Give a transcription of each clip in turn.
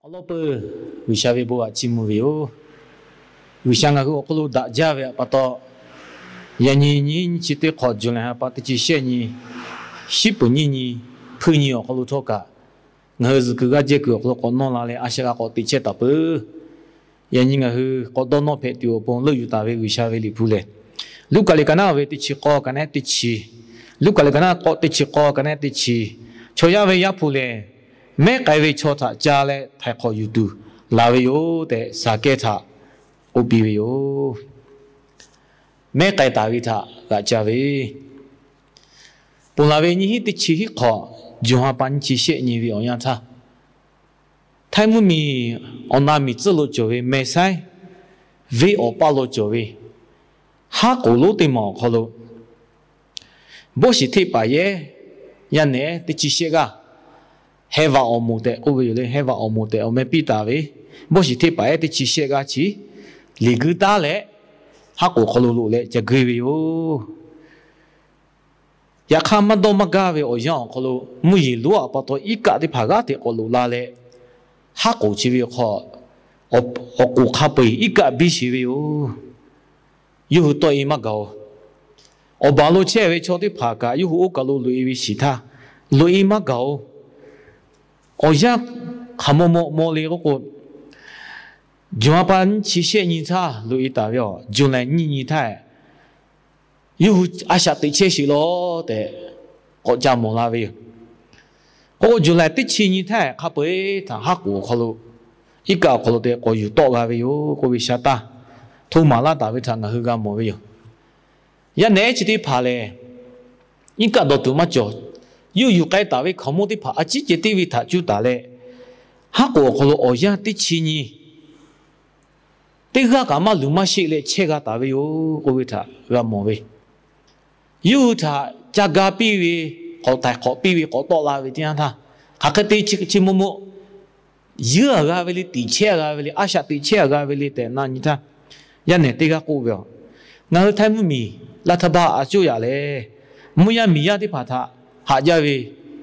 Awˬ lawn peuˬ, G'uiˬsha ve bon htaꞈ chiˇ mvuh ve yoˬ. G'uiˬsha ngaˬ hui awˬ hk'aw lo daꞈ jaˇ ve htaꞈ pa taw, yaꞈ nyi nyi chi teˇ hk'awꞈ July ha pa teˇ chi shehˆ nyi, shiˉ peuˬ nyiˇ nyi, hpuiˇ nyi awˬ hk'aw lo htawˇ kaꞈ, ngaˬ hui zuhˬ kuiˬ g'aˇ jehˇ kuiˬ awˬ hk'aw lo k'awꞈ nawˇ la leh a shaꞈ g'a k'awꞈ teꞈ chehˇ taˍ peuˬ. Yaꞈ nyi ngaˬ hui k'awꞈ dawˇ nawˇ hpehꞈ tuˬ awˬ pon leuˆ yuˬ taˍ ve G'uiˬsha ve Liꞈ hpu lehˬ, Luˉkaꞈ liꞈ ka naˉ ve teˇ chi k'awˇ ka naˉ teˇ chi, Luˉkaꞈ liꞈ ka naˉ k'awꞈ teˇ chi k'awˇ ka naˉ teˇ chi, chaw yaˇ ve Yaˇ hpu lehˬ, mehˉ k'ai ve chaw htaꞈ ca leh htaiˍ hk'awꞈ yuˬ tuˬ laˬ ve yoˬ tehꞈ Saˍkehˇ htaꞈ k'oˆ piˇ ve yoˬ. Mehˉ k'ai taˍ ve htaꞈ g'aꞈ ca ve, ponˬ laˬ ve nyiˇ hinˉ teˇ chi hiˉ hk'awꞈ, July ha pa nyiˇ chi shehˆ nyi ve awˬ yanˇ htaˇ, Htaiˇ mvuhˇmiˬ awˬ na miˬ tcuhˉ lo cawˬ ve Mehˬ saiˉ venˇ awˬ paˇ lo cawˬ ve haˉ k'oˍ lonˉ teˇ maˬ awˬ hk'aw lo, Bawˇshiˍ hteˆ paˍ yehˉ, yaˇ nehˬ teˇ chi shehˆ g'aˇ, Heh vaꞈ awˬ moˍ tehꞈ k'oˆ ve yoˬ le. Heh vaꞈ awˬ moˍ tehꞈ awˬ meh piˇ taˍ ve Bawˇshiˍ hteˆ paˍ yehˉ teˇ chi shehˆ g'aˇ chi liꞈ guiˇ taˉ leh, haˉ k'oˍ hk'aw lo loꞈ leh ca guˇ ve yoˬ. Yaꞈ hk'aˇ, maˇ dawˇ maˇ gaˇ ve awˬ yanˇ awˬ hk'aw lo mvuhˇ yeˬ lonˉ a pa taw iˉ kaˆ teˇ hpaˍ g'aˇ hteꞈ k'awꞈ loꞈ la leh, haˉ k'oˍ chi ve awˬ hk'aw, awˬ k'oˍ hk'a peu-eˬ iˉ kaˆ biˇ sheˍ ve yoˬ. Yawˇ hui tawˆ-e maˇ gaˬ-oˬ. Awˬ baˬ lo chehˇ ve chaw teˇ hpaˍ kaꞈ yawˇ hui oˇ kaˬ lo loꞈ-e ve shiˍ htaˇ, loꞈ-e maˇ gaˬ-oˬ. Awˬ yanˇ hk'aˬ maw maw maw le k'oˆ k'o, July ha pa nyiˇ chi shehˆ nyi htaˇ loꞈ-e taˍ ve, July nyiˇ nyi htaˇ, yawˇ hui a shaꞈ teꞈ chehˇ sheˍ law tehꞈ k'awꞈ ca mawˬ la ve yoˬ. K'oˆ k'o, July teˇ chi nyi htaˇ hk'a peu-eˬ htaꞈ haˉ k'oˍ awˬ hk'aw lo, iˉ kaˆ awˬ hk'aw lo tehꞈ k'awꞈ yuˬ tawˆ g'a ve yoˬ k'oˆ ve sha taˇ hto maˍ laˇ taˍ ve htaꞈ ngaˬ hui g'a mawˬ ve yoˬ. Yaˇ nehˬ chi teˇ hpaˍ lehˬ, iˉ kaˆ dawˬ tuˬ maˇ cawˬ. Yawˇ yuˬ k'ai taˍ ve hkaoˍmonˇ teˇ hpaˍ a ciˉ ceh tiˉ ve htaꞈ cuˇ taˍ leh, haˉ k'oˍ awˬ hk'aw lo awˬ yanˇ teˇ chi nyi teˇ g'aˇ kaꞈ maˇ luˬ maˇ sheˆ leh chehˇ g'a taˍ ve yoˬ k'oˆ ve htaꞈ g'a mawˬ ve. Yawˇ hui htaꞈ ca ga piˇ ve, k'awꞈ htaiˍ hk'awꞈ piˇ ve, k'awꞈ tawˆ la ve teˇ yanˇ htaˇ, hk'aˬ hk'e te chi mvuh mvuh, yuˇ a g'a ve le, tiꞈ chehˇ a g'a ve le, a shaꞈ teꞈ chehˇ a g'a ve le tehꞈ na nyi htaˇ, yaˇ nehˬ teˇ g'aˇ k'oˆ ve, Ngaˬ hui Htaiˇ mvuhˇmiˬ รัฐบาล a coˇ yaꞈ lehˬ, mvuhˇ yaˇ miˬ yaˇ teˇ hpaˍ htaꞈ haꞈ jaˇ ve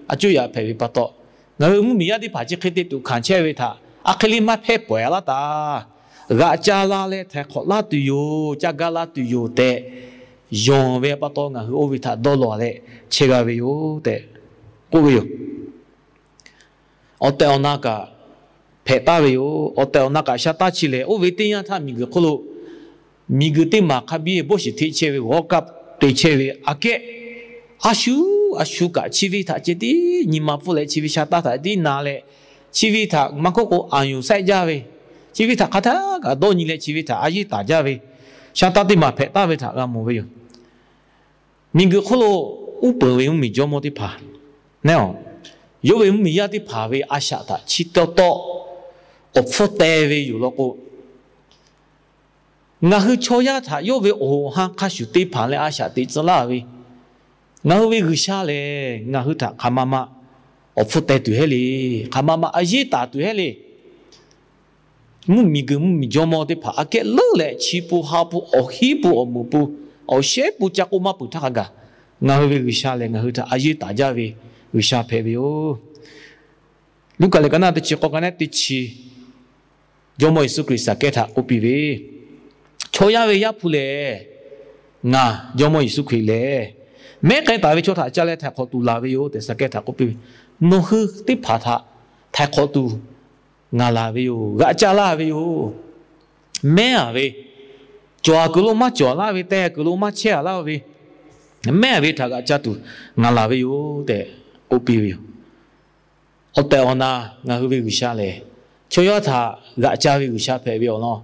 a coˇ yaꞈ hpehꞈ ve pa taw, ngaˬ hui mvuhˇmiˬ yaˇ teˇ hpaˍ chi hk'e te tuꞈ hkanˍ chehˇ ve htaꞈ a hk'e le maˇ hpehˇ pawehˬ laˇ taˍ. G'aꞈ ca la leh htaiˍ hk'awꞈ laˇ tuˬ yoˬ, ca ga la tuˬ yoˬ tehꞈ yonˍ ve pa taw, ngaˬ hui oˇ ve htaꞈ dawˇ law leh chehˇ g'a ve yoˬ tehꞈ k'oˆ ve yoˬ. Awˬ tehˬ awˬ na kaꞈ hpehꞈ taˍ ve yoˬ. Awˬ tehˬ awˬ na kaꞈ sha taˇ chi lehˬ, oˇ ve teˇ yanˇ htaˇ miˬguiˬ hk'oˆ lo miˬguiˬ teˇ maˬ hk'a biˇ bawˇshiˍ hteˆ chehˇ ve, g'awˇ kaˆ te chehˇ ve aꞈ kehˉ, a shu a shu kaꞈ chi ve htaꞈ ceh tiˉ nyi ma pfuhˇ leh, chi ve sha taˇ htaꞈ tiˉ na leh, chi ve htaꞈ maˇ k'oˆ k'o aˬ yuˬ saiˆ jaˇ ve, chi ve htaꞈ hk'a htaˇ kaꞈ dawˇ nyi leh chi ve htaꞈ a yeˇ taˍ jaˇ ve sha taˇ teˇ maˬ hpehꞈ taˍ ve htaꞈ g'a mawˬ ve yoˬ. Miˬguiˬ hk'oˆ lo uˉ peunˍ ve mvuhˇmiˬ jawˇmawˇ teˇ hpaˍ, yawˇ ve mvuhˇmiˬ yaˇ teˇ hpaˍ ve a shaꞈ htaꞈ chi taw tawˆ awˬ hpfuhˇ teh ve yoˬ law k'o, ngaˬ hui chaw yaˇ htaꞈ yawˇ ve awˬ hoꞈ ha hk'a shuˍ te hpanˍ leh a shaꞈ teꞈ tcuh laˇ ve, ngaˬ hui ve G'uiˬsha lehˬ ngaˬ hui htaꞈ hk'aˬ ma ma awˬ hpfuhˇ teh tuˬ heˆ le. Hk'aˬ ma ma a yeˇ taˍ tuˬ heˆ le. Mvuhˇmiˬ guiˬ mvuhˇmiˬ jawˇmawˇ teˇ hpaˍ aꞈ kehˉ leuˉ leh, chi pun ha pun awˬ hinˉ pun awˬ moˍ pun awˬ shehˉ pun ca k'oˆ maˇ peuˬ htaˇ hk'a gaˬ, ngaˬ hui ve G'uiˬsha lehˬ ngaˬ hui htaꞈ a yeˇ taˍ jaˇ ve G'uiˬsha hpehꞈ ve yoˬ. Luˉkaꞈ liꞈ ka naˆ teˇ chi k'awˇ ka naˆ teˇ chi, Jawˇmawˇ Yeˍsuˆ Hkriꞈ Saˍkehˇ htaꞈ k'oˆ piˇ ve, Chaw yaˇ ve Yaˇ hpu lehˬ, ngaˬ Jawˇmawˇ Yeˍsuˆ Hkriꞈ lehˬ, mehˉ k'ai taˍ ve chaw htaꞈ ca leh htaiˍ hk'awꞈ tuˬ laˬ ve yoˬ tehꞈ Saˍkehˇ htaꞈ k'oˆ piˇ ve, Nawˬ hui teˇ hpaˍ htaꞈ htaiˍ hk'awꞈ tuˬ ngaˬ laˬ ve yoˬ. G'aꞈ ca laˇ ve yoˬ. Mehˉ a ve, cawˬ a kuiˬ lo maˇ cawˬ laˇ ve, teh a kuiˬ lo maˇ chehˇ a laˇ ve, mehˉ a ve htaꞈ g'aꞈ ca tuˬ ngaˬ laˬ ve yoˬ tehꞈ k'oˆ piˇ ve yoˬ. Awˬ tehˬ awˬ na ngaˬ hui ve G'uiˬsha lehˬ, chaw yaˇ htaꞈ g'aꞈ ca ve G'uiˬsha hpehꞈ ve awˬ lawn,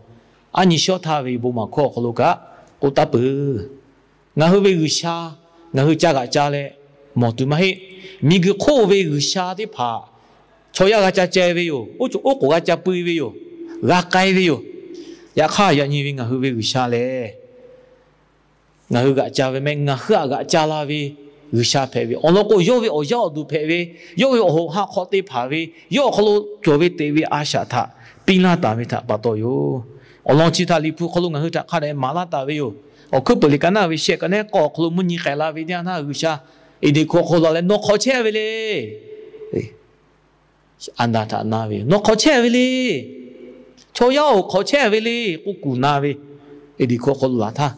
a nyi shawˉ htaˇ ve bon maˬ hkawˇ awˬ hk'aw lo kaꞈ k'oˆ taˍ peuˬ. Ngaˬ hui ve G'uiˬsha ngaˬ hui ca g'aꞈ ca leh mawˬ tuˬ maˇ heˆ. Miˬguiˬ hk'oˆ ve g'uiˬsha teˇ hpaˍ chaw yaˇ g'a ca ceh ve yoˬ. Oˇ ceuˬ oˉ k'oˍ g'a ca pui ve yoˬ. G'a k'ai ve yoˬ. Yaꞈ hk'aˇ, yaꞈ nyi ve ngaˬ hui ve G'uiˬsha lehˬ, ngaˬ hui g'aꞈ ca ve mehˆ, ngaˬ hui htaꞈ g'aꞈ ca la ve G'uiˬsha hpehꞈ ve awˬ lawn k'o, yawˇ ve awˬ yaˇ awˬ duˬ hpehꞈ ve, yawˇ ve awˬ hoꞈ ha hk'aw te hpanˍ ve, yawˇ awˬ hk'aw lo cawˬ ve teꞈ ve a shaꞈ htaꞈ piˇ laˇ taˍ ve htaꞈ pa taw yoˬ. Awˬ lawn chi htaꞈ Liꞈ hpu hk'aw lo ngaˬ hui htaꞈ hk'a dehꞈ maˍ laˇ taˍ ve yoˬ. Awˬ hkuiˉ peuˬ liꞈ ka naˆ ve shehˆ ka naˆ k'awˇ awˬ hk'aw lo mvuhˇ nyi k'ai la ve teˇ yanˇ htaˇ, G'uiˬsha Eˍdenˍ hkuˇ awˬ hk'aw lo leh nawˬ hk'awꞈ chehˇ ve le. Aˍdanˍ htaꞈ na ve, Nawˬ hk'awꞈ chehˇ ve le. Chaw yaˇ-oˬ, hk'awꞈ chehˇ ve le k'oˆ kuˬ na ve. Eˍdeˍkoˆ hk'aw lo laˬ htaˇ,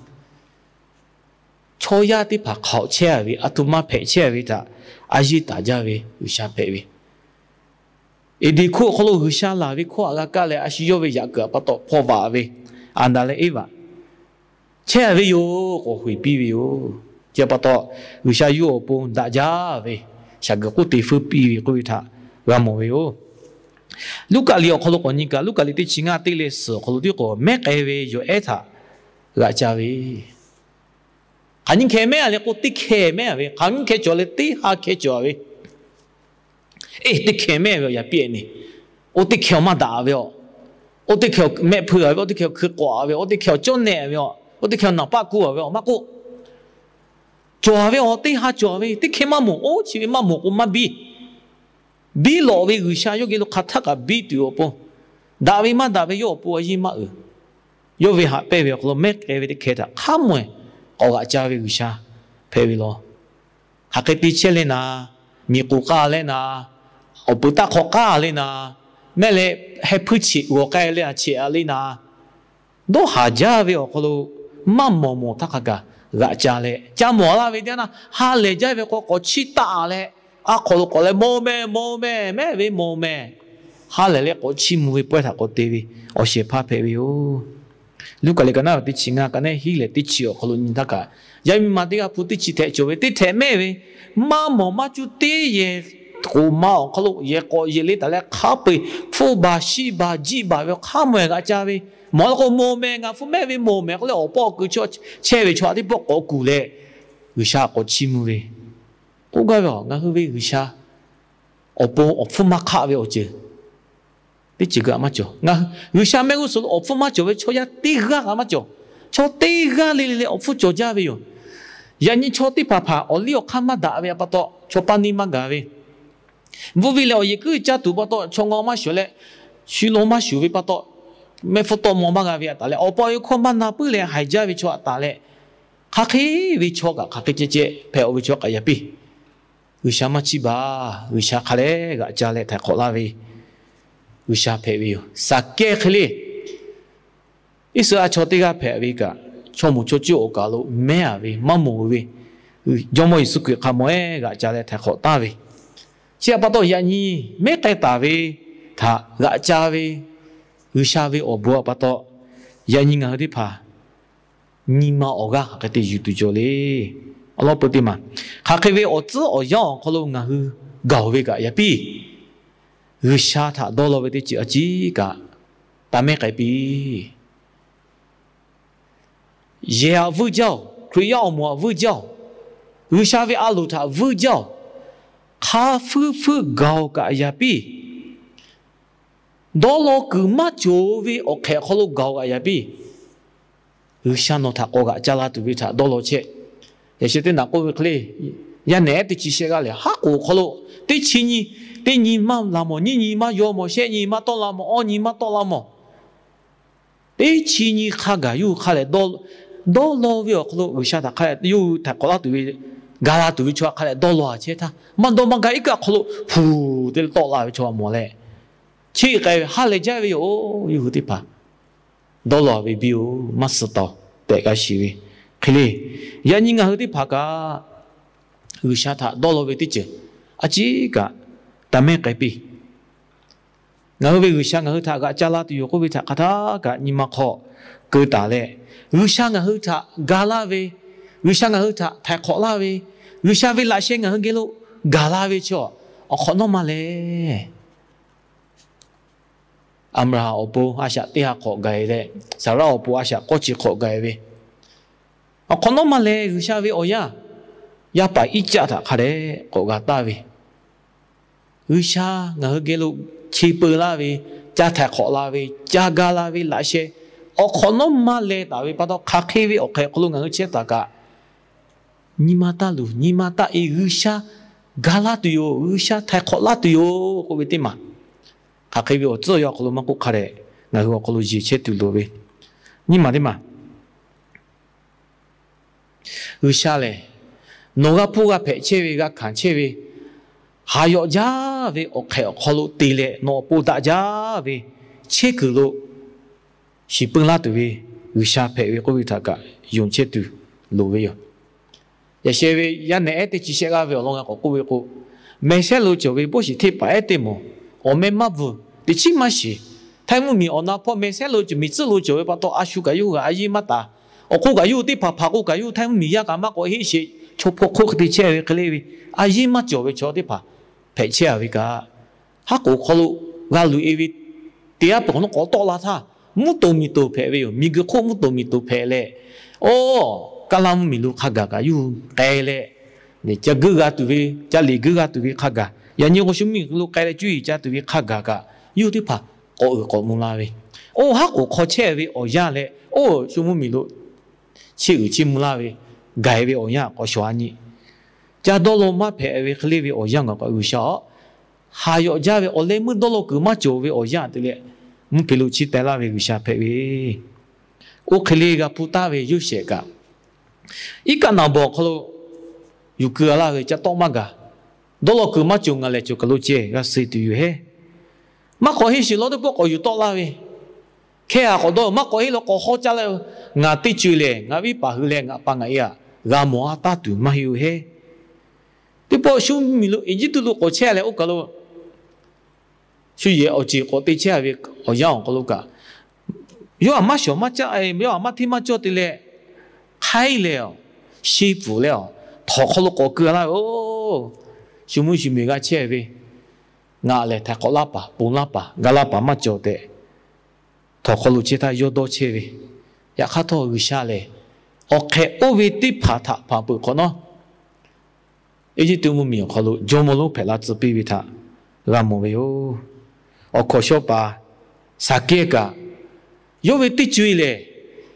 chaw yaˇ teˇ hpaˍ hk'awꞈ chehˇ ve, a htoꞈ ma hpehꞈ chehˇ ve htaꞈ a yeˇ taˍ jaˇ ve G'uiˬsha hpehꞈ ve. Eˍdeˍkoˆ awˬ hk'aw lo G'uiˬsha laˬ ve hkawˇ htaꞈ g'a kaˇ leh, a shu yawˇ ve yaꞈ kuiˬ awˬ pa taw hpawˇ vaꞈ ve, Aˍdanˍ leh Eˇvaꞈ chehˇ ve yoˬ k'awꞈ huiˍ piˇ ve yoˬ. Chi pa taw, G'uiˬsha yawˇ awˬ pon daꞈ jaˇ ve, shaˍ guiˬ k'oˆ te feuˉ piˇ ve k'oˆ ve htaꞈ g'a mawˬ ve yoˬ. Luˉkaꞈ liꞈ awˬ hk'aw lo k'awꞈ nyi kaꞈ, Luˉkaꞈ liꞈ teˇ chi ngaˇ teˇ leh suhˍ awˬ hk'aw lo tiˉ k'o, mehˉ k'ai ve yawˬ ehˉ htaꞈ g'aꞈ ca ve. Hk'aˬ nyi hkeh mehˉ a le k'o, teˇ hkeh mehˉ a ve, hk'aˬ nyi hkeh cawˬ leh teˇ ha hkeh cawˬ a ve. Eˬ, teˇ hkeh mehˉ ve awˬ yaꞈ piˇ-e ne. Oˇ teˇ hkeh awˬ maˇ daꞈ ve aˬ. Oˇ teˇ hkeh awˬ mehˆ hpui a ve, oˇ teˇ hkeh awˬ hkui k'awꞈ a ve, oˇ teˇ hkeh awˬ cawˇ nehˆ ve aˬ, oˇ teˇ hkeh awˬ naˍ paˆ kuˇ a ve aˬ maˇ k'oˆ, cawˬ a ve awˬ teˇ ha cawˬ a ve, teˇ hkeh maˇ mawˬ, oˇ chi ve maˇ mawˬ k'o maˇ biˇ. Biˇ lawꞈ ve G'uiˬsha yawˇ geh lo hk'aˬ htaˇ kaꞈ biˇ tuˬ awˬ pon, daꞈ ve maˇ daꞈ ve yawˇ awˬ pon a yeˇ maˇ uiˍ. Yawˇ ve haꞈ pehnˇ ve awˬ hk'aw lo mehˉ k'ai ve teˇ hkeh htaꞈ hk'a mawˬ-e k'awꞈ g'aꞈ ca ve G'uiˬsha hpehꞈ ve law. Hk'aˬ hk'e te chehˇ leh naˍ, miˬ k'oˍ k'aˇ leh naˍ, awˬ peuˬ taˇ hk'awꞈ k'aˇ leh naˍ, mehˆ leh heh hpuiˇ cheꞈ g'awˬ k'ai leh a cheꞈ a leh naˍ, dawˇ haˍ jaˇ ve awˬ hk'aw lo maˇ mawˬ mawˬ htaˇ hk'a gaˬ g'aꞈ ca leh, ca mawˬ laˇ ve teˇ yanˇ, ha lehˬ jaˇ ve k'o k'awꞈ chiˇ taˆ leh, a hk'aw lo k'awꞈ leh mawˬ mehˍ mawˬ mehˍ mehˉ ve mawˬ mehˍ, ha lehˬ leh k'awꞈ chiˇ mvuh ve pawehˇ htaꞈ k'awꞈ te ve awˬ shehˍ hpaˇ hpehꞈ ve yoˬ. Luˉkaꞈ liꞈ ka naˉ ve teˇ chi ngaˇ ka neˉ hiˉ lehˬ teˇ chi awˬ hk'aw lo nyi htaˇ kaꞈ, yaˇ miˇ ma teˇ g'aˇ hpu teˇ chi htehꞈ cawˬ ve teˇ htehꞈ mehˉ ve, maˇ mawˬ maˇ cuˇ teˇ yehˬ k'oˍ ma awˬ hk'aw lo yehˬ k'awꞈ yeˬ le taˍ leh hk'a peu-eˬ hpfuhˇ baˬ shiˆ baˬ jiˆ baˬ ve awˬ hk'a mawˬ-e g'aꞈ ca ve, mawˬ la k'o mawˬ mehˍ, ngaˬ hpu mehˉ ve mawˬ mehˍ k'oˆ leh awˬ pawˆ awˬ keu chehˇ ve chaw a teˇ pawˆ k'awꞈ kuˬ leh, G'uiˬsha k'awꞈ chiˇ mvuh ve k'oˆ gaˇ ve aˬ. Ngaˬ hui ve G'uiˬsha awˬ pon awˬ hpfuhˇ maˇ hk'aˆ ve awˬ ceuˬ teˇ ceuˬ kaꞈ maˇ cawˬ. G'uiˬsha mehˆ g'uˇ suhˍ lo awˬ hpfuhˇ maˇ cawˬ ve chaw yaˇ teˇ g'aˇ kaꞈ maˇ cawˬ. Chaw teˇ g'aˇ le le leh awˬ hpfuhˇ cawˬ jaˇ ve yoˬ. Yaꞈ nyi chaw teˇ hpaˍ hpaˍ awˬ liˇ awˬ hk'aˇ maˇ daꞈ ve pa taw, chaw paˇ neˇ maˇ gaˬ ve, bvuhˇ viˇ leh awˬ yehˬ kuiˉ caˇ tuˬ pa taw, chaw ngaw maˇ shuˍ leh, shu law maˇ shuˍ ve pa taw, mehˆ hpfuhˇ tawˆ maw maˇ g'a ve a taˍ leh, awˬ pa awˬ e hkawˇ maˇ na puiˉ leh haiˬ jaˇ ve chaw a taˍ leh, hk'aˬ hk'e ve chaw kaꞈ hk'aˬ hk'e ceh ceh hpehꞈ-o ve chaw kaꞈ yaꞈ piˇ. G'uiˬsha maˇ chiˇ baˬ. G'uiˬsha hk'a leh g'aꞈ ca leh htaiˍ hk'awꞈ laˇ ve G'uiˬsha hpehꞈ ve yoˬ. Saˍkehˇ hk'e le, Iˉsaˍreˍlaˆ chaw teˇ g'aˇ hpehꞈ ve kaꞈ, chaw moˍ chaw cuˇ awˬ kaˬ lo mehˉ a ve maˇ mawˬ ve, Jawˇmawˇ Yeˍsuˆ Hkriꞈ hk'a mawˬ-e g'aꞈ ca leh htaiˍ hk'awꞈ taˍ ve, chi a pa taw yaꞈ nyi mehˉ k'ai taˍ ve htaꞈ g'aꞈ ca ve G'uiˬsha ve awˬ bon a pa taw, yaꞈ nyi ngaˬ hui teˇ hpaˍ nyi ma awˬ g'aˇ hk'aˬ hk'e te yuˬ tuˬ cawˬ le. Awˬ lawn peu teˇ maˬ, hk'aˬ hk'e ve awˬ tcuhˉ awˬ yanˇ awˬ hk'aw lo ngaˬ hui gaˬ-oˬ ve kaꞈ yaꞈ piˇ, G'uiˬsha htaꞈ dawˇ law ve teˇ ceuˬ a ciˉ kaꞈ taˇ mehˉ k'ai piˇ. Yehˬ aꞈ vuiˇ jaˇ-oˬ, Hkriꞈ yaˇ awˬ moˍ aꞈ vuiˇ jaˇ-oˬ, G'uiˬsha ve a loˍ htaꞈ vuiˇ jaˇ-oˬ, hk'a fuiˇ fuiˇ gaˬ-oˬ kaꞈ yaꞈ piˇ. Dawˇ law kuiˬ maˇ cawˬ ve awˬ hk'ehꞈ awˬ hk'aw lo gaˬ-oˬ kaꞈ yaꞈ piˇ. G'uiˬsha nawˬ htaꞈ k'awꞈ g'aꞈ ca la tuˬ ve htaꞈ dawˇ law chehˇ. Yaꞈ sheh teˇ naꞈ k'oˆ ve hk'e le, yaˇ nehˬ ehˉ teˇ chi shehˆ g'aˇ lehˬ, haˉ k'oˍ awˬ hk'aw lo teˇ chi nyi, teˇ nyi maˇ la mawˬ, nyiˇ nyi maˇ yaw mawˬ, shehˆ nyi maˇ tawˆ la mawˬ, awˇ nyi maˇ tawˆ la mawˬ, teˇ chi nyi hk'a gaˬ yawˇ hui hk'a lehˬ dawˇ law ve awˬ hk'aw lo G'uiˬsha htaꞈ hk'a lehˬ yawˇ hui htaiˍ hk'awꞈ laˇ tuˬ ve, ga la tuˬ ve chaw hk'a lehˬ dawˇ law a chehˇ htaˇ, maˇ dawˇ maˇ gaˇ iˉ kaˆ hk'aw lo hpuˬ te tawˆ la ve chaw mawˬ leh, cheˇ k'ai ve ha lehˬ jaˇ ve yoˬ. Yawˇ hui teˇ hpaˍ dawˇ law ve biˇ-oˬ, maˇ suh taˍ-oˬ tehꞈ g'a shiˍ ve hk'e le. Yaꞈ nyi ngaˬ hui teˇ hpaˍ kaꞈ G'uiˬsha htaꞈ dawˇ law ve teˇ ceuˬ a ciˉ kaꞈ taˇ mehˉ k'ai piˇ. Ngaˬ hui ve G'uiˬsha ngaˬ hui htaꞈ g'aꞈ ca la tuˬ yoˬ k'oˆ ve htaꞈ hk'aˬ htaˇ kaꞈ nyi ma hk'aw keu taˍ leh, G'uiˬsha ngaˬ hui htaꞈ ga laˇ ve, G'uiˬsha ngaˬ hui htaꞈ htaiˍ hk'awꞈ laˇ ve, G'uiˬsha ve laꞈ sheh ngaˬ hui geh lo gaˬ la ve chaw, awˬ hk'awꞈ nawˉ ma lehˬ, Aˍbraˍhanˍ awˬ pon a shaꞈ teˇ ha hk'awꞈ gaˬ-e leh, Saˍraˆ awˬ pon a shaꞈ k'awˇ chi hk'awꞈ gaˬ-e ve, awˬ hk'awꞈ nawˉ ma lehˬ G'uiˬsha ve awˬ yaˇ, yaˇ paˍ Iˉcaˆ htaꞈ hk'a dehꞈ k'awꞈ g'a taˍ ve, G'uiˬsha ngaˬ hui geh lo che peu laˇ ve, ca htaiˍ hk'awꞈ la ve, ca ga la ve laꞈ sheh, awˬ hk'awꞈ nawˉ ma lehˬ taˍ ve pa taw, hk'aˬ hk'e ve awˬ hk'ehꞈ awˬ hk'aw lo ngaˬ hui chehˇ taˍ kaꞈ, nyi ma taˇ luˬ, nyi ma taˇ e, G'uiˬsha ga laˇ tuˬ yoˬ, G'uiˬsha htaiˍ hk'awꞈ laˇ tuˬ yoˬ k'oˆ ve teˇ maˬ, hk'aˬ hk'e ve awˬ tcuhˉ awˬ yanˇ awˬ hk'aw lo maˇ k'oˆ hk'a dehꞈ ngaˬ hui awˬ hk'aw lo yeˬ chehˇ tuˬ loˍ ve, nyi ma teˇ maˬ, G'uiˬsha lehˬ nawˬ g'a hpuˇ g'a hpehꞈ chehˇ ve, g'a hkanˍ chehˇ ve, haˍ yawꞈ jaˇ jaˇ ve awˬ hk'ehꞈ awˬ hk'aw lo te leh nawˬ awˬ pon daꞈ jaˇ ve chehˇ kuiˬ lo shiˍ peuˬ laˇ tuˬ ve G'uiˬsha hpehꞈ ve k'oˆ ve htaꞈ kaꞈ yonˍ chehˇ tuˬ loˍ ve yoˬ. Yaꞈ sheh ve yaˇ nehˬ ehˉ teˇ chi shehˆ g'aˇ ve awˬ lawn g'a k'awꞈ k'oˆ ve k'o, meh sehˉ lo cawˬ ve bawˇ shiˍ hteˇ paˍ ehˉ teˇ mawˬ awˬ meh maˇ bvuhˬ teˇ chiˉ maˇ shiˍ. Htaiˇ mvuhˇmiˬ awˬ na hpawˇ meh sehˉ lo cawˬ, miˬ tcuhˉ lo cawˬ ve pa taw, a shu kaꞈ yawˇ hui a yeˇ maˇ taˍ. Awˬ hk'oˆ kaꞈ yawˇ hui teˇ hpaˍ hpaˍ k'o kaꞈ yawˇ hui Htaiˇ mvuhˇmiˬ yaˇ kaꞈ maˇ k'awꞈ heˆ sheˍ. Chaw hpawˇ hk'oˆ hk'e te chehˇ ve hk'e le ve, a yeˇ maˇ cawˬ ve chaw teˇ hpaˍ hpehꞈ chehˇ a ve kaꞈ, haˉ k'oˍ hk'aw lo g'a luꞈ e ve teˇ g'aˇ peuˬ hk'awꞈ nawˉ k'awꞈ tawˆ la htaˇ, mvuhˇ toˍ miˬ toˍ hpehꞈ ve yoˬ. Miˬguiˬ hk'oˆ mvuhˇ toˍ miˬ toˍ hpehꞈ leh, oˇ, Kaˇlaˇ mvuhˇmiˬ lo hk'a gaˬ kaꞈ yawˇ hui k'ai leh, ca geuˆ g'a tuˬ ve, ca liꞈ geuˆ g'a tuˬ ve hk'a gaˬ, yaꞈ nyi k'o shu mvuhˇmiˬ lo k'ai leh cuˇ yiˍ ca tuˬ ve hk'a gaˬ kaꞈ, yawˇ hui teˇ hpaˍ k'awꞈ uiˍ k'awꞈ mvuh la ve. Oˇ haˉ k'oˍ hk'aw chehˇ ve awˬ yanˇ leh, oˇ shu mvuhˇmiˬ lo chiˇ uiˍ chiˇ mvuh laˇ ve, gaˬ e ve awˬ yanˇ k'awꞈ shawˍ a nyi. Ca dawˇ law maˇ hpehꞈ ve hk'e le ve awˬ yanˇ gaˬ kaꞈ G'uiˬsha aw, haˍ yawꞈ jaˇ ve awˬ leh meuˇ dawˇ law kuiˬ maˇ cawˬ ve awˬ yanˇ te leh, mvuhˇ hpe lo chiˇ teh laˇ ve G'uiˬsha hpehꞈ ve. Oˇ hk'e le g'a hpuˇ taˍ ve Yoˇsehꞈ kaꞈ, iˉ kaˆ naˍ bawˬ awˬ hk'aw lo yuˬ keu a laˇ ve ca tawˆ maˇ gaˬ. Dawˇ law kuiˬ maˇ cawˬ, ngaˬ lehˬ cawˬ kaˬ lo ceh g'a suh tuˬ yoˬ hehˉ. Maˇ k'awꞈ heˆ sheˍ, lawˇ teˇ pawˆ k'awꞈ yuˬ tawˆ laˇ ve, hkehˇ a k'awꞈ dawˇ, maˇ k'awꞈ heˆ lawˇ k'awꞈ hawˉ caˇ leh, ngaˬ teˇ co e lehˬ ngaˬ viˉ paˍ hui leh ngaˬ pa ngaˬ e aꞈ g'a mawˬ a taˇ tuˬ maˇ heˆ oˬ hehˉ. Teˇ pawˆ shu mvuhˇmiˬ lo Eˇjiˇtuꞈ lo k'awꞈ chehˇ leh oˇ kaˬ lo shu yehˬ awˬ ceuˬ k'awꞈ te chehˇ ve awˬ yanˇ awˬ hk'aw lo kaꞈ, yawˇ aꞈ maˇ shawˍ maˇ caˆ, yawˇ aꞈ maˇ hteˇ maˇ cawˇ te leh, hk'aiˉ leh, sheˇ pfuhˍ leh, htawnˍ hk'aw lo k'awꞈ keu laˇ ve, oˇ, shu mvuhˇ shu miˬ g'a chehˇ ve, ngaˬ lehˬ htaiˍ hk'awꞈ laˇ paˍ, ponˬ laˇ paˍ, ga laˇ paˍ maˇ cawˬ tehꞈ, htawnˍ hk'aw lo chehˇ htaˇ yawˇ dawˇ chehˇ ve. Yaꞈ hk'aˇ htawˇ G'uiˬsha lehˬ, awˬ hk'ehꞈ oˇ ve teˇ hpaˍ htaꞈ hpanˍ peuˬ hk'awꞈ nawˉ, Eˇjiˇtuꞈ mvuhˇmiˬ awˬ hk'aw lo jawˇmawˇ lonˉ hpehꞈ la tcuh piˇ ve htaꞈ g'a mawˬ ve yoˬ. Awˬ hkawnˍ shawˉ paˍ Saˍkehˇ kaꞈ, yawˇ ve teˇ co e lehˬ,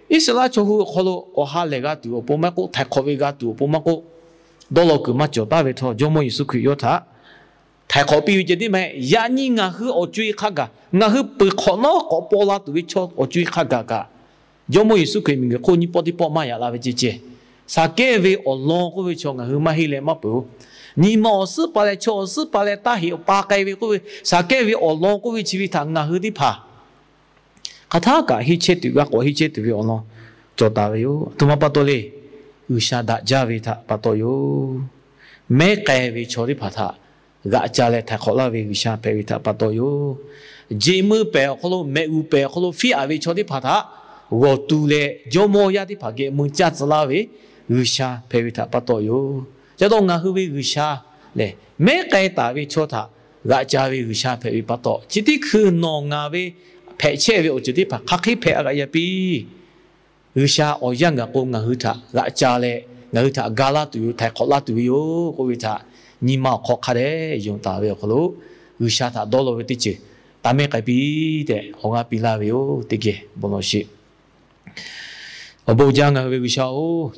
Iˉsaˍreˍlaˆ chaw hui awˬ hk'aw lo awˬ ha lehˬ g'a tuˬ awˬ pon maˇ k'oˆ, htaiˍ hk'awꞈ ve g'a tuˬ awˬ pon maˇ k'oˆ, dawˇ law kuiˬ maˇ cawˬ taˍ ve htawˇ, Jawˇmawˇ Yeˍsuˆ Hkriꞈ yawˇ htaꞈ htaiˍ hk'awꞈ piˇ ve ceh tiˉ maˇ heˆ. Yaꞈ nyi ngaˬ hui awˬ co e hk'a gaˬ, ngaˬ hui peuˬ hk'awꞈ nawˉ k'awꞈ paw la tuˬ ve chaw awˬ co e hk'a gaˬ kaꞈ, Jawˇmawˇ Yeˍsuˆ Hkriꞈ miˬguiˬ hk'oˆ nyiˇ pawˆ teˇ pawˆ maˇ yaꞈ la ve ceh ceh, Saˍkehˇ ve awˬ lawn k'oˆ ve chaw ngaˬ hui maˇ heˆ leh maˇ peuˬ-oˬ. Nyi ma awˬ suhˉ pa leh chaw awˬ suhˉ pa leh taˇ heꞈ awˬ pa k'ai ve k'oˆ ve, Saˍkehˇ ve awˬ lawn k'oˆ ve chi ve htaꞈ ngaˬ hui teˇ hpaˍ hk'aˬ htaˇ kaꞈ henˇ chehˇ tuˬ, g'a k'awꞈ henˇ chehˇ tuˬ ve awˬ lawn cawˬ taˍ ve yoˬ. A htoꞈ ma pa taw le, G'uiˬsha daꞈ jaˇ ve htaꞈ pa taw yoˬ. Mehˉ k'ai ve chaw teˇ hpaˍ htaꞈ g'aꞈ ca leh htaiˍ hk'awꞈ laˇ ve G'uiˬsha hpehꞈ ve htaꞈ pa taw yoˬ. Jeꞈ meuˇ pehˍ awˬ hk'aw lo, mehꞈ g'uˬ pehˍ awˬ hk'aw lo fiˉ aꞈ ve chaw teˇ hpaˍ htaꞈ g'awˬ tu leh, jawˇmawˇ yaˇ teˇ hpaˍ geh mui caˇ tcuh laˇ ve G'uiˬsha hpehꞈ ve htaꞈ pa taw yoˬ. Ca dawˇ ngaˬ hui ve G'uiˬsha lehˬ, mehˉ k'ai taˍ ve chaw htaꞈ g'aꞈ ca ve G'uiˬsha hpehꞈ ve pa taw, chi teˇ hkui nawˬ ngaˬ ve hpehꞈ chehˇ ve awˬ ceuˬ teˇ hpaˍ hk'aˬ hk'e hpehꞈ a g'aꞈ yaˇ piˇ. G'uiˬsha awˬ yanˇ gaˬ k'o ngaˬ hui htaꞈ g'aꞈ ca leh, ngaˬ hui htaꞈ ga laˇ tuˬ yoˬ, htaiˍ hk'awꞈ laˇ tuˬ ve yoˬ k'oˆ ve htaꞈ nyi ma awˬ hk'aw hk'a dehꞈ yonˍ taˍ ve awˬ hk'aw lo, G'uiˬsha htaꞈ dawˇ law ve teˇ ceuˬ taˇ mehˉ k'ai piˇ tehꞈ awˬ g'aˇ piˇ laˇ ve yoˬ. Teˇ geh bon lawˬ sheˍ. Awˬ bon uiˍ jaˇ ngaˬ hui ve G'uiˬsha-oˬ,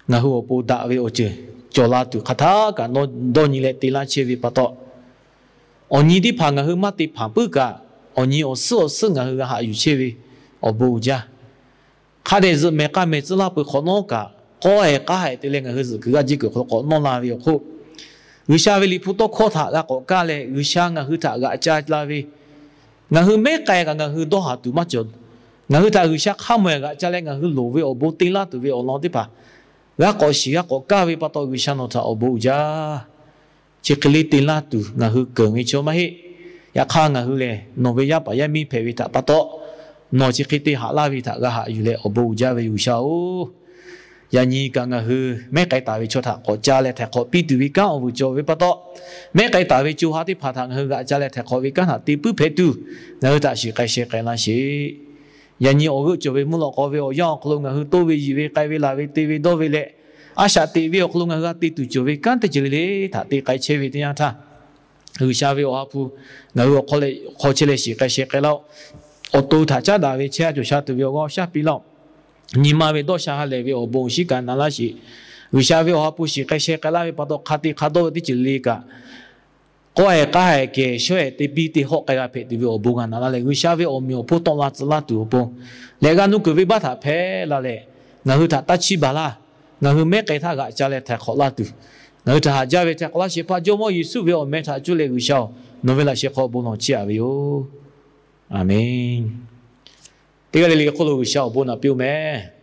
ngaˬ hui awˬ pon daꞈ ve awˬ ceuˬ cawˬ la tuˬ hk'aˬ htaˇ kaꞈ nawˬ dawˇ nyi leh te laˇ chehˇ ve pa taw, awˬ nyi teˇ hpaˍ ngaˬ hui maˇ te hpanˍ puiˉ kaꞈ, awˬ nyi awˬ suhˉ awˬ suhˉ ngaˬ hui g'a haꞈ yuˬ chehˇ ve awˬ bon uiˍ jaˇ. Hk'a dehꞈ zuhꞈ mehˍ k'a mehˍ tcuh laˇ peuˬ hk'awꞈ nawˉ kaꞈ, k'awˇ ehˍ k'aˉ ehˍ te leh ngaˬ hui zuhꞈ kuiˬ g'aˇ jiˇ kuiˬ hk'aw lo k'awꞈ nawˇ la ve awˬ hk'oˆ, G'uiˬsha ve liꞈ hpu tawˇ hkawˇ htaꞈ g'a k'awꞈ kaˇ leh, G'uiˬsha ngaˬ hui htaꞈ g'aꞈ ca la ve, ngaˬ hui mehˉ k'ai kaꞈ ngaˬ hui dawˇ haˍ tuˬ maˇ cawˬ. Ngaˬ hui htaꞈ G'uiˬsha hk'a mawˬ ehˍ g'aꞈ ca leh ngaˬ hui loˍ ve awˬ bon te laˇ tuˬ ve awˬ lawn teˇ hpaˍ g'a k'awꞈ shiˍ g'a k'awꞈ kaˇ ve pa taw, G'uiˬsha nawˬ htaꞈ awˬ bon uiˍ jaˇ. Chi hk'e le te laˇ tuˬ ngaˬ hui keunˍ ve chaw maˇ heˆ. Yaꞈ hk'aˇ ngaˬ hui lehˬ nawˬ ve yaˇ paˍ yaˇ miˇ hpehꞈ ve htaꞈ pa taw, nawˬ chi hk'e te haꞈ laˇ ve htaꞈ g'a haꞈ yuˬ leh awˬ bon uiˍ jaˇ ve G'uiˬsha-oˬ, yaꞈ nyi kaꞈ ngaˬ hui mehˉ k'ai taˍ ve chaw htaꞈ k'awꞈ ca leh htaiˍ hk'awꞈ piˇ tuˬ ve kanˉ awˬ vuiˬ cawˬ ve pa taw, mehˉ k'ai taˍ ve co ha teˇ hpaˍ htaꞈ ngaˬ hui g'aꞈ ca leh htaiˍ hk'awꞈ ve kanˉ htaꞈ te puiˉ hpehꞈ tuˬ, ngaˬ hui htaꞈ shiˍ k'ai sheh k'ai laˇ sheˍ. Yaꞈ nyi awˬ g'euˆ cawˬ ve mvuhˇ lawꞈ k'aw ve awˬ yanˇ awˬ hk'aw lo ngaˬ hui toˇ ve yiˬ ve k'ai ve laˬ ve te ve dawˇ ve leh, a shaꞈ teꞈ ve awˬ hk'aw lo ngaˬ hui g'a te tuˬ cawˬ ve kanˉ teˇ ceuˬ le le htaꞈ te k'ai chehˇ ve teˇ yanˇ htaˇ, G'uiˬsha ve awˬ ha hpu ngaˬ hui awˬ hk'aw chehˇ leh shiˍ k'ai sheh k'ai laˇ-oˆ. Awˬ to htaꞈ caˉ daꞈ ve chehˇ a cawˬ sha tuˬ ve awˬ g'aˇ awˬ shaˉ piˇ laˇ-oˆ. Nyi ma ve dawˇ sha ha lehˬ ve awˬ bon awˬ shinˉ kaꞈ naꞈ laˇ sheˍ. G'uiˬsha ve awˬ ha hpu shiˍ k'ai sheh k'ai laˇ ve pa taw, hk'a te hk'a dawˇ ve teˇ ceuˬ le le kaꞈ, k'awˇ ehˍ k'aˉ ehˍ kehˬ shawˉ ehˍ te biˇ te hawˆ k'ai g'a hpehꞈ tuˬ ve awˬ bon ngaˬ naꞈ laˇ leh, G'uiˬsha ve awˬ meꞈ awˬ hponˇ tawˆ la tcuh laˇ tuˬ awˬ pon leh, g'a nuˇ kuiˬ venˇbaˆ htaꞈ hpehˇ la leh, ngaˬ hui htaꞈ taˇ chiˇ baˬ laˇ. Ngaˬ hui mehˉ k'ai htaˇ g'aꞈ ca leh htaiˍ hk'awꞈ laˇ tuˬ, Ngaˬ hui htaꞈ haꞈ jaˇ ve htaꞈ k'awꞈ laˇ shehˍ hpaˇ Jawˇmawˇ Yeˍsuˆ ve awˬ meh htaꞈ cuˇ leh G'uiˬsha-oˬ, nawˬ ve laꞈ sheh hk'aw bon lawˬ chiˇ aꞈ ve yoˬ. Aˬmenˍ. Teˇ g'aˇ le le hk'oˆ lo G'uiˬsha awˬ bon naꞈ piˇ-oˬ mehˍ.